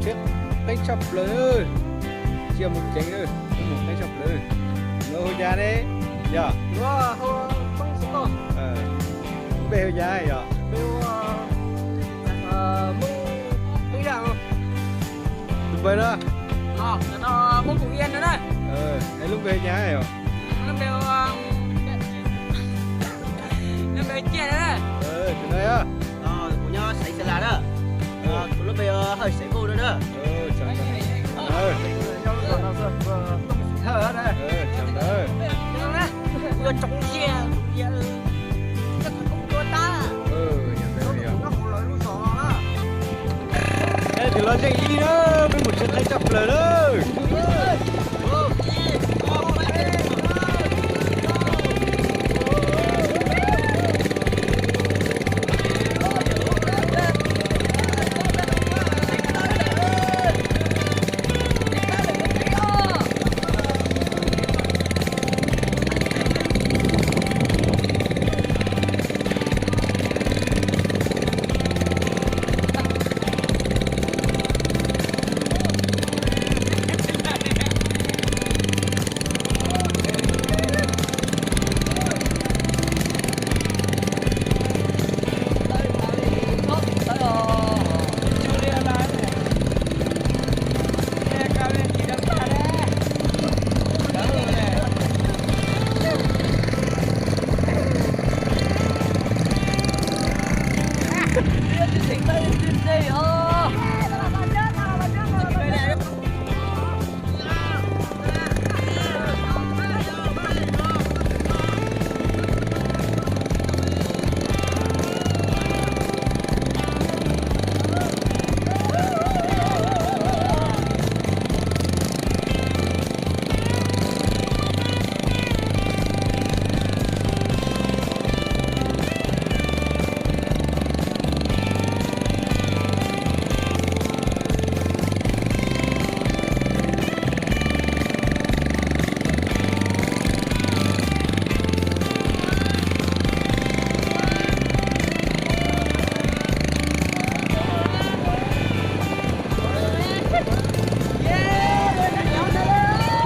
Qhib qeeb tshaj plaws, cia mus ceev, mus qeeb tshaj plaws. Lub hu cas ne? Yog, lub npe hu cas yog? Tus npawg no, es lub npe hu cas yog? Tus no yog, kuv nyob Xeev Xas Las na. Kuv lub npe Hawj Xeev Kuj no na. Tus los zeej ib na, peb mus tsheb qeeb tshaj plaws na.